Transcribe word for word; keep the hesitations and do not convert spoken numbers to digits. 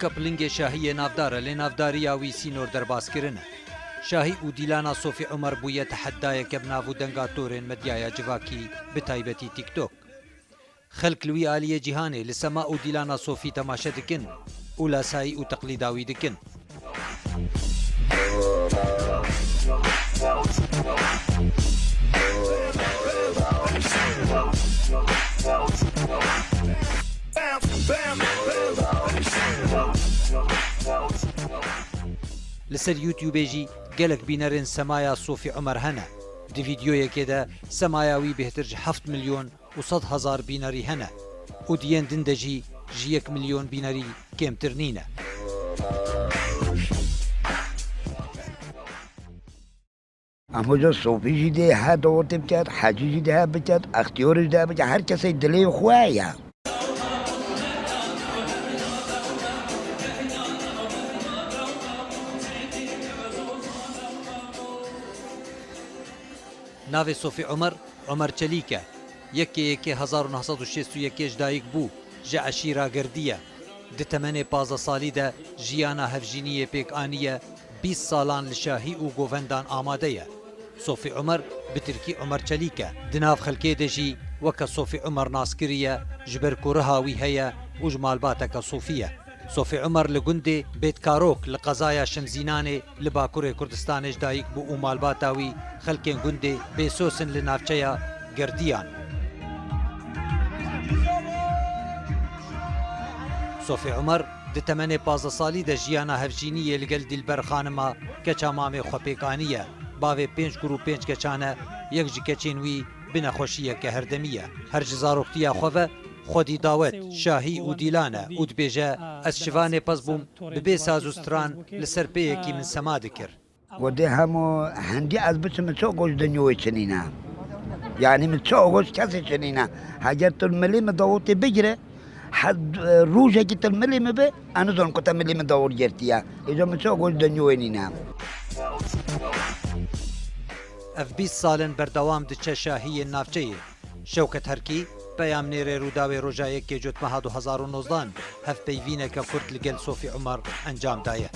Kapilingê şahiyê navdar e, lê navdariya wî sînor derbas kirine. Şahî û dîlana Sofî Umer bûye teheddayeke bi nav û denga torên medyaya civakî, bi taybetî TikTok. Xelk li wî aliyê cîhanê li sema û dîlana Sofî temaşe dikin û lasayî û teqlîda wî dikin. Li ser YouTubeê jî gelek bînerên semaya Sofî Umer hene. Di vîdeoyekê de semaya wî bêhtir ji heft milyon û sed hezar bînerî hene û di yên din de jî ji yek milyon bînerî kêmtir nîne. Em hoca Sofî jî dê he dawetê biket, Hecî jî dê he biket, Extiyarê jî dê he biket, her kesê dilê xwe ye. Navê Sofî Umer, Umer Çelîk e. Yekê yekê hezar û neh sed û şêst û yekê ji dayik bû, ji eşîra Girdî ye. Di temenê pazdeh salî de jiyana hevjîniyê pêk aniye, bîst salan li şahî û govendan amade ye. Sofî Umer, bi tirkî Umer Çelîk e. Di nav xelkê de jî weke Sofî Umer nas kiriye, ji ber ku riha wî heye û ji malbateke Sofî ye. Sofî Umer li gundê Bêtkarok li qezaya Şimzînanê li Bakurê Kurdistanê ji dayik bû û malbata wî, xelkên gundê Bêsos in li navçeya Gerdiyan. Sofî Umer di temenê pazdeh salî de jiyana hevjîniyê li gel Dîlber xanima keça mamê xwe pêk aniye. Bavê pênc kur û pênc keça ne, yek ji keçên wî bi nexweşiyeke herdemî ye. Her ji zaroktiya xwe ve xwedî dawet, şahî û dîlan e û dibêje, Ez şivanê pez bûm, bi bê saz û stran li ser pêyekî min sema dikir. Godê hemo hendî ez biçim, min çi goş dinyayê çinîne. Yanî min çi goş kesê çinîne. Heger tu milê min dawetê bigire, hed, rojekî tu milê min be, ez nizanim ku te milê min dawet girtiye. Îca min çi goş dinyayê nîne. Ev bîst sal in berdewam diçe şahiyên navçeyê. Şewket Herkî, peyamnêrê Rûdawê Roja Yekê Cotmeha du hezar û nozdan, hevpeyvîneke kurt li gel Sofî Umer encam daye.